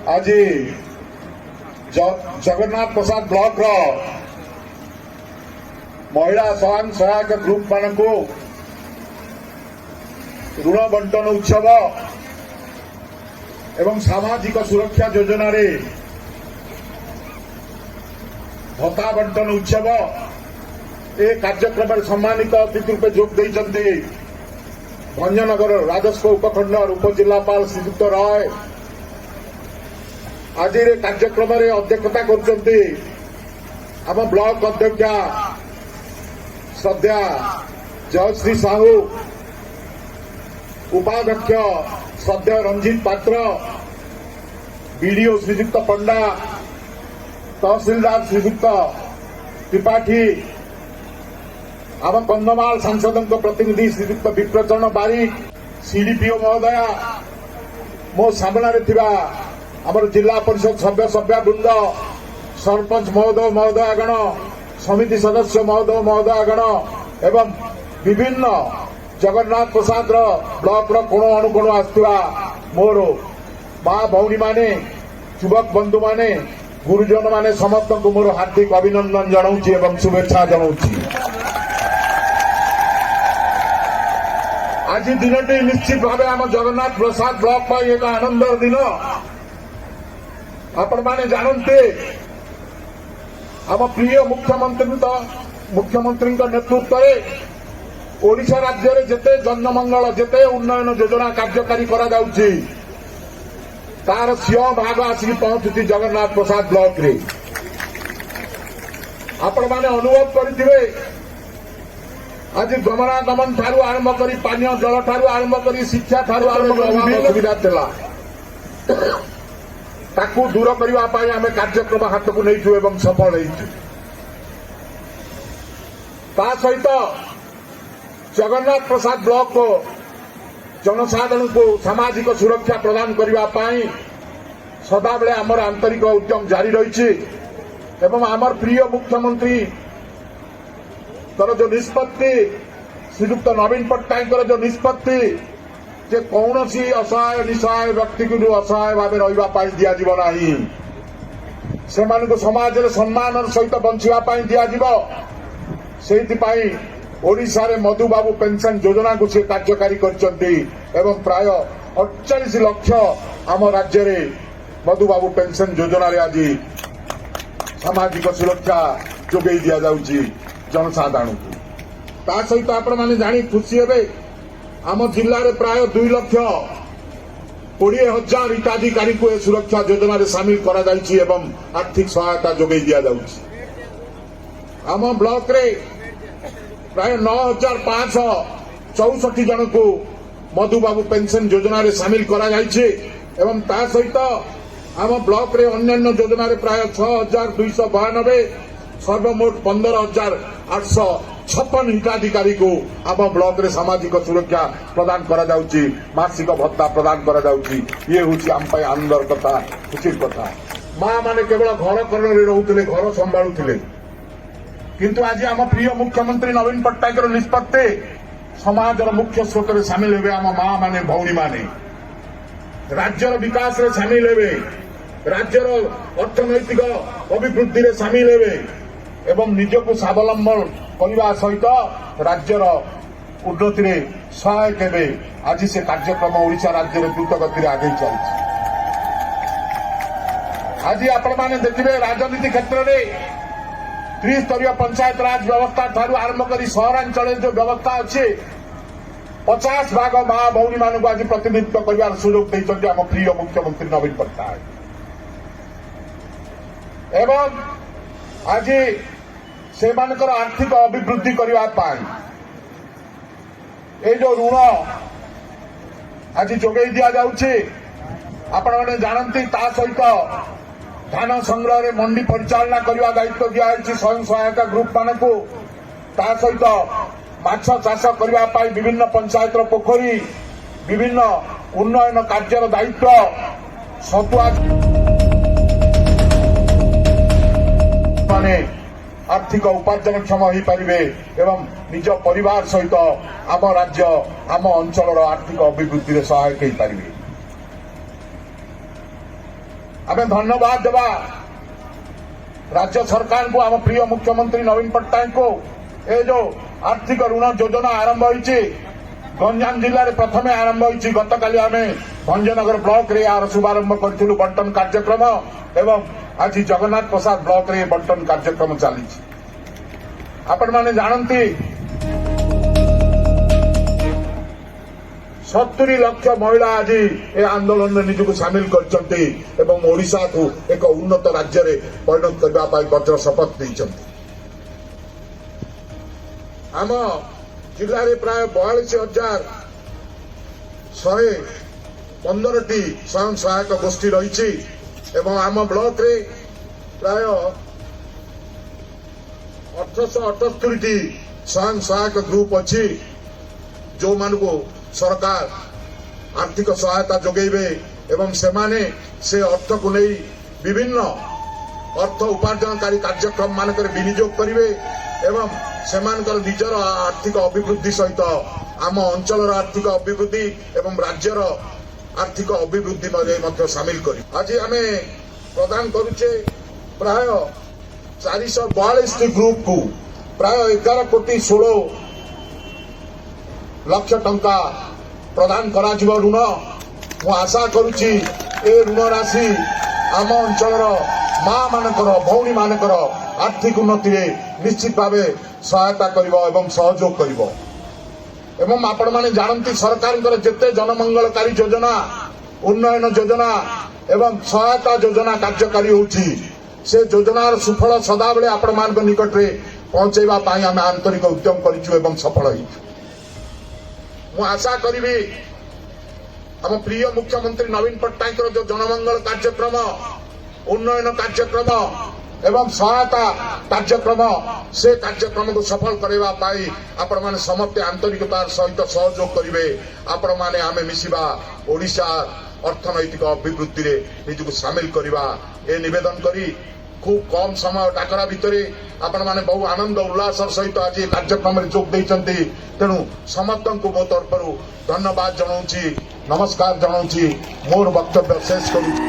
ଆଜି ଜଗନ୍ନାଥ ପ୍ରସାଦ ବ୍ଲକର ମହିଳା ସ୍ୱୟଂ ସହାୟକ ଗ୍ରୁପ ମାନଙ୍କୁ ଋଣ ବଣ୍ଟନ ଉତ୍ସବ ଏବଂ ସାମାଜିକ ସୁରକ୍ଷା ଯୋଜନାରେ ଭତ୍ତା ବଣ୍ଟନ ଉତ୍ସବ, ଏ କାର୍ଯ୍ୟକ୍ରମରେ ସମ୍ମାନିତ ଅତିଥି ରୂପେ ଯୋଗ ଦେଇଛନ୍ତି ଭଞ୍ଜନଗର ରାଜସ୍ୱ ଉପଖଣ୍ଡ ଉପଜିଲ୍ଲାପାଳ ଶ୍ରୀଯୁକ୍ତ ରାୟ। ଆଜିର କାର୍ଯ୍ୟକ୍ରମରେ ଅଧ୍ୟକ୍ଷତା କରୁଛନ୍ତି ଆମ ବ୍ଲକ ଅଧ୍ୟକ୍ଷା ଶ୍ରଦ୍ଧା ଜୟଶ୍ରୀ ସାହୁ, ଉପାଧ୍ୟକ୍ଷ ଶ୍ରଦ୍ଧେୟ ରଞ୍ଜିତ ପାତ୍ର, ବିଡିଓ ଶ୍ରୀଯୁକ୍ତ ପଣ୍ଡା, ତହସିଲଦାର ଶ୍ରୀଯୁକ୍ତ ତ୍ରିପାଠୀ, ଆମ କନ୍ଧମାଳ ସାଂସଦଙ୍କ ପ୍ରତିନିଧି ଶ୍ରୀଯୁକ୍ତ ବିପ୍ରଚରଣ ବାରିକ, ସିଡିପିଓ ମହୋଦୟା, ମୋ ସାମ୍ନାରେ ଥିବା ଆମର ଜିଲ୍ଲା ପରିଷଦ ସଭ୍ୟ ସଭ୍ୟା ବୃନ୍ଦ, ସରପଞ୍ଚ ମହୋଦୟ ମହୋଦୟାଗଣ, ସମିତି ସଦସ୍ୟ ମହୋଦୟ ମହୋଦୟାଗଣ ଏବଂ ବିଭିନ୍ନ ଜଗନ୍ନାଥ ପ୍ରସାଦର ବ୍ଲକର କୋଣ ଅନୁକୋଣ ଆସୁଥିବା ମୋର ମା ଭଉଣୀମାନେ, ଯୁବକ ବନ୍ଧୁମାନେ, ଗୁରୁଜନମାନେ, ସମସ୍ତଙ୍କୁ ମୋର ହାର୍ଦ୍ଦିକ ଅଭିନନ୍ଦନ ଜଣାଉଛି ଏବଂ ଶୁଭେଚ୍ଛା ଜଣାଉଛି। ଆଜି ଦିନଟି ନିଶ୍ଚିତ ଭାବେ ଆମ ଜଗନ୍ନାଥ ପ୍ରସାଦ ବ୍ଲକ ପାଇଁ ଏକ ଆନନ୍ଦର ଦିନ। ଆପଣମାନେ ଜାଣନ୍ତି, ଆମ ପ୍ରିୟ ମୁଖ୍ୟମନ୍ତ୍ରୀଙ୍କ ନେତୃତ୍ୱରେ ଓଡ଼ିଶା ରାଜ୍ୟରେ ଯେତେ ଜନମଙ୍ଗଳ, ଯେତେ ଉନ୍ନୟନ ଯୋଜନା କାର୍ଯ୍ୟକାରୀ କରାଯାଉଛି, ତାର ସିଂହ ଭାଗ ଆସିକି ପହଞ୍ଚୁଛି ଜଗନ୍ନାଥ ପ୍ରସାଦ ବ୍ଲକରେ। ଆପଣମାନେ ଅନୁଭବ କରିଥିବେ, ଆଜି ଗମନାଗମନ ଠାରୁ ଆରମ୍ଭ କରି, ପାନୀୟ ଜଳ ଠାରୁ ଆରମ୍ଭ କରି, ଶିକ୍ଷା ଠାରୁ ଆରମ୍ଭ କରି ବିଭିନ୍ନ ସୁବିଧା ଥିଲା, ତାକୁ ଦୂର କରିବା ପାଇଁ ଆମେ କାର୍ଯ୍ୟକ୍ରମ ହାତକୁ ନେଇଛୁ ଏବଂ ସଫଳ ହେଇଛୁ। ତା ସହିତ ଜଗନ୍ନାଥ ପ୍ରସାଦ ବ୍ଲକ ଜନସାଧାରଣଙ୍କୁ ସାମାଜିକ ସୁରକ୍ଷା ପ୍ରଦାନ କରିବା ପାଇଁ ସଦାବେଳେ ଆମର ଆନ୍ତରିକ ଉଦ୍ୟମ ଜାରି ରହିଛି ଏବଂ ଆମର ପ୍ରିୟ ମୁଖ୍ୟମନ୍ତ୍ରୀ ତାର ଯୋଉ ନିଷ୍ପତ୍ତି, ଶ୍ରୀଯୁକ୍ତ ନବୀନ ପଟ୍ଟନାୟକଙ୍କର ଯୋଉ ନିଷ୍ପତ୍ତି ଯେ କୌଣସି ଅସହାୟ ନିଃସହାୟ ବ୍ୟକ୍ତିକୁ ଅସହାୟ ଭାବେ ରହିବା ପାଇଁ ଦିଆଯିବ ନାହିଁ, ସେମାନଙ୍କୁ ସମାଜରେ ସମ୍ମାନର ସହିତ ବଞ୍ଚିବା ପାଇଁ ଦିଆଯିବ, ସେଇଥିପାଇଁ ଓଡ଼ିଶାରେ ମଧୁବାବୁ ପେନସନ ଯୋଜନାକୁ ସେ କାର୍ଯ୍ୟକାରୀ କରିଛନ୍ତି ଏବଂ ପ୍ରାୟ 48 ଲକ୍ଷ ଆମ ରାଜ୍ୟରେ ମଧୁବାବୁ ପେନସନ ଯୋଜନାରେ ଆଜି ସାମାଜିକ ସୁରକ୍ଷା ଯୋଗାଇ ଦିଆଯାଉଛି ଜନସାଧାରଣଙ୍କୁ। ତା ସହିତ ଆପଣମାନେ ଜାଣି ଖୁସି ହେବେ, ଆମ ଜିଲ୍ଲାରେ ପ୍ରାୟ 2,20,000 ହିତାଧିକାରୀଙ୍କୁ ଏ ସୁରକ୍ଷା ଯୋଜନାରେ ସାମିଲ କରାଯାଇଛି ଏବଂ ଆର୍ଥିକ ସହାୟତା ଯୋଗାଇ ଦିଆଯାଉଛି। ଆମ ବ୍ଲକରେ ପ୍ରାୟ 9564 ଜଣଙ୍କୁ ମଧୁବାବୁ ପେନସନ ଯୋଜନାରେ ସାମିଲ କରାଯାଇଛି ଏବଂ ତା ସହିତ ଆମ ବ୍ଲକରେ ଅନ୍ୟାନ୍ୟ ଯୋଜନାରେ ପ୍ରାୟ 6292, ସର୍ବମୋଟ 15,856 ହିତାଧିକାରୀକୁ ଆମ ବ୍ଲକରେ ସାମାଜିକ ସୁରକ୍ଷା ପ୍ରଦାନ କରାଯାଉଛି, ମାସିକ ଭତ୍ତା ପ୍ରଦାନ କରାଯାଉଛି। ଇଏ ହେଉଛି ଆମ ପାଇଁ ଆନନ୍ଦର କଥା, ଖୁସିର କଥା। ମା ମାନେ କେବଳ ଘର କରରେ ରହୁଥିଲେ, ଘର ସମ୍ଭାଳୁଥିଲେ, କିନ୍ତୁ ଆଜି ଆମ ପ୍ରିୟ ମୁଖ୍ୟମନ୍ତ୍ରୀ ନବୀନ ପଟ୍ଟନାୟକର ନିଷ୍ପତ୍ତି, ସମାଜର ମୁଖ୍ୟ ସ୍ରୋତରେ ସାମିଲ ହେବେ ଆମ ମା ମାନେ, ଭଉଣୀମାନେ, ରାଜ୍ୟର ବିକାଶରେ ସାମିଲ ହେବେ, ରାଜ୍ୟର ଅର୍ଥନୈତିକ ଅଭିବୃଦ୍ଧିରେ ସାମିଲ ହେବେ ଏବଂ ନିଜକୁ ସ୍ୱାବଲମ୍ବନ କରିବା ସହିତ ରାଜ୍ୟର ଉନ୍ନତିରେ ସହାୟକ ହେବେ। ଆଜି ସେ କାର୍ଯ୍ୟକ୍ରମ ଓଡ଼ିଶା ରାଜ୍ୟରେ ଦ୍ରୁତ ଗତିରେ ଆଗେଇ ଚାଲିଛି। ଆଜି ଆପଣମାନେ ଦେଖିବେ, ରାଜନୀତି କ୍ଷେତ୍ରରେ ତ୍ରିସ୍ତରୀୟ ପଞ୍ଚାୟତ ରାଜ ବ୍ୟବସ୍ଥା ଠାରୁ ଆରମ୍ଭ କରି ସହରାଞ୍ଚଳରେ ଯୋଉ ବ୍ୟବସ୍ଥା ଅଛି, 50 ଭାଗ ମା ଭଉଣୀମାନଙ୍କୁ ଆଜି ପ୍ରତିନିଧିତ୍ୱ କରିବାର ସୁଯୋଗ ଦେଇଛନ୍ତି ଆମ ପ୍ରିୟ ମୁଖ୍ୟମନ୍ତ୍ରୀ ନବୀନ ପଟ୍ଟନାୟକ। ଏବଂ ଆଜି ସେମାନଙ୍କର ଆର୍ଥିକ ଅଭିବୃଦ୍ଧି କରିବା ପାଇଁ ଏଇ ଯୋଉ ଋଣ ଆଜି ଯୋଗାଇ ଦିଆଯାଉଛି, ଆପଣମାନେ ଜାଣନ୍ତି। ତା ସହିତ ଧାନ ସଂଗ୍ରହରେ ମଣ୍ଡି ପରିଚାଳନା କରିବା ଦାୟିତ୍ୱ ଦିଆଯାଇଛି ସ୍ୱୟଂ ସହାୟକ ଗ୍ରୁପ ମାନଙ୍କୁ। ତା ସହିତ ମାଛ ଚାଷ କରିବା ପାଇଁ ବିଭିନ୍ନ ପଞ୍ଚାୟତର ପୋଖରୀ, ବିଭିନ୍ନ ଉନ୍ନୟନ କାର୍ଯ୍ୟର ଦାୟିତ୍ୱ ସତୁଆ ମାନେ ଆର୍ଥିକ ଉପାର୍ଜନକ୍ଷମ ହୋଇପାରିବେ ଏବଂ ନିଜ ପରିବାର ସହିତ ଆମ ରାଜ୍ୟ, ଆମ ଅଞ୍ଚଳର ଆର୍ଥିକ ଅଭିବୃଦ୍ଧିରେ ସହାୟକ ହୋଇପାରିବେ। ଆମେ ଧନ୍ୟବାଦ ଦେବା ରାଜ୍ୟ ସରକାରଙ୍କୁ, ଆମ ପ୍ରିୟ ମୁଖ୍ୟମନ୍ତ୍ରୀ ନବୀନ ପଟ୍ଟନାୟକଙ୍କୁ। ଏ ଯୋଉ ଆର୍ଥିକ ଋଣ ଯୋଜନା ଆରମ୍ଭ ହୋଇଛି, ଗଞ୍ଜାମ ଜିଲ୍ଲାରେ ପ୍ରଥମେ ଆରମ୍ଭ ହୋଇଛି। ଗତକାଲି ଆମେ ଭଞ୍ଜନଗର ବ୍ଲକରେ ଏହାର ଶୁଭାରମ୍ଭ କରିଥିଲୁ ବଣ୍ଟନ କାର୍ଯ୍ୟକ୍ରମ ଏବଂ ଆଜି ଜଗନ୍ନାଥ ପ୍ରସାଦ ବ୍ଲକରେ ଏ ବଣ୍ଟନ କାର୍ଯ୍ୟକ୍ରମ ଚାଲିଛି। ଆପଣମାନେ ଜାଣନ୍ତି, 70 ଲକ୍ଷ ମହିଳା ଆଜି ଏ ଆନ୍ଦୋଳନରେ ନିଜକୁ ସାମିଲ କରିଛନ୍ତି ଏବଂ ଓଡ଼ିଶାକୁ ଏକ ଉନ୍ନତ ରାଜ୍ୟରେ ପରିଣତ କରିବା ପାଇଁ ବଜ୍ର ଶପଥ ନେଇଛନ୍ତି। ଆମ ଜିଲ୍ଲାରେ ପ୍ରାୟ 42,115ଟି ସ୍ୱୟଂ ସହାୟକ ଗୋଷ୍ଠୀ ରହିଛି ଏବଂ ଆମ ବ୍ଲକରେ ପ୍ରାୟ 1878ଟି ସ୍ୱୟଂ ସହାୟକ ଗ୍ରୁପ ଅଛି, ଯେଉଁମାନଙ୍କୁ ସରକାର ଆର୍ଥିକ ସହାୟତା ଯୋଗାଇବେ ଏବଂ ସେମାନେ ସେ ଅର୍ଥକୁ ନେଇ ବିଭିନ୍ନ ଅର୍ଥ ଉପାର୍ଜନକାରୀ କାର୍ଯ୍ୟକ୍ରମ ମାନଙ୍କରେ ବିନିଯୋଗ କରିବେ ଏବଂ ସେମାନଙ୍କର ନିଜର ଆର୍ଥିକ ଅଭିବୃଦ୍ଧି ସହିତ ଆମ ଅଞ୍ଚଳର ଆର୍ଥିକ ଅଭିବୃଦ୍ଧି ଏବଂ ରାଜ୍ୟର ଆର୍ଥିକ ଅଭିବୃଦ୍ଧି ମଧ୍ୟ ସାମିଲ କରିବେ। ଆଜି ଆମେ ପ୍ରଦାନ କରୁଛେ ପ୍ରାୟ 442ଟି ଗ୍ରୁପକୁ ପ୍ରାୟ 11 କୋଟି 16 ଲକ୍ଷ ଟଙ୍କା ପ୍ରଦାନ କରାଯିବ ଋଣ। ମୁଁ ଆଶା କରୁଛି, ଏ ଋଣ ରାଶି ଆମ ଅଞ୍ଚଳର ମା ମାନଙ୍କର, ଭଉଣୀ ମାନଙ୍କର ଆର୍ଥିକ ଉନ୍ନତିରେ ନିଶ୍ଚିତ ଭାବେ ସହାୟତା କରିବ ଏବଂ ସହଯୋଗ କରିବ। ଏବଂ ଆପଣମାନେ ଜାଣନ୍ତି, ସରକାରଙ୍କର ଯେତେ ଜନମଙ୍ଗଳକାରୀ ଯୋଜନା, ଉନ୍ନୟନ ଯୋଜନା ଏବଂ ସହାୟତା ଯୋଜନା କାର୍ଯ୍ୟକାରୀ ହେଉଛି, ସେ ଯୋଜନାର ସୁଫଳ ସଦାବେଳେ ଆପଣମାନଙ୍କ ନିକଟରେ ପହଞ୍ଚାଇବା ପାଇଁ ଆମେ ଆନ୍ତରିକ ଉଦ୍ୟମ କରିଛୁ ଏବଂ ସଫଳ ହେଇଛୁ। ମୁଁ ଆଶା କରିବି, ଆମ ପ୍ରିୟ ମୁଖ୍ୟମନ୍ତ୍ରୀ ନବୀନ ପଟ୍ଟନାୟକଙ୍କର ଯୋଉ ଜନମଙ୍ଗଳ କାର୍ଯ୍ୟକ୍ରମ, ଉନ୍ନୟନ କାର୍ଯ୍ୟକ୍ରମ ଏବଂ ସହାୟତା କାର୍ଯ୍ୟକ୍ରମ, ସେ କାର୍ଯ୍ୟକ୍ରମକୁ ସଫଳ କରିବା ପାଇଁ ଆପଣମାନେ ସମସ୍ତେ ଆନ୍ତରିକତାର ସହିତ ସହଯୋଗ କରିବେ। ଆପଣମାନେ ଆମେ ମିଶିବା, ଓଡ଼ିଶା ଅର୍ଥନୈତିକ ଅଭିବୃଦ୍ଧିରେ ନିଜକୁ ସାମିଲ କରିବା, ଏ ନିବେଦନ କରି ଖୁବ୍ କମ୍ ସମୟ ଡାକରା ଭିତରେ ଆପଣମାନେ ବହୁ ଆନନ୍ଦ ଉଲ୍ଲାସର ସହିତ ଆଜି ଏ କାର୍ଯ୍ୟକ୍ରମରେ ଯୋଗ ଦେଇଛନ୍ତି। ତେଣୁ ସମସ୍ତଙ୍କୁ ମୋ ତରଫରୁ ଧନ୍ୟବାଦ ଜଣାଉଛି, ନମସ୍କାର ଜଣାଉଛି, ମୋର ବକ୍ତବ୍ୟ ଶେଷ କରୁଛି।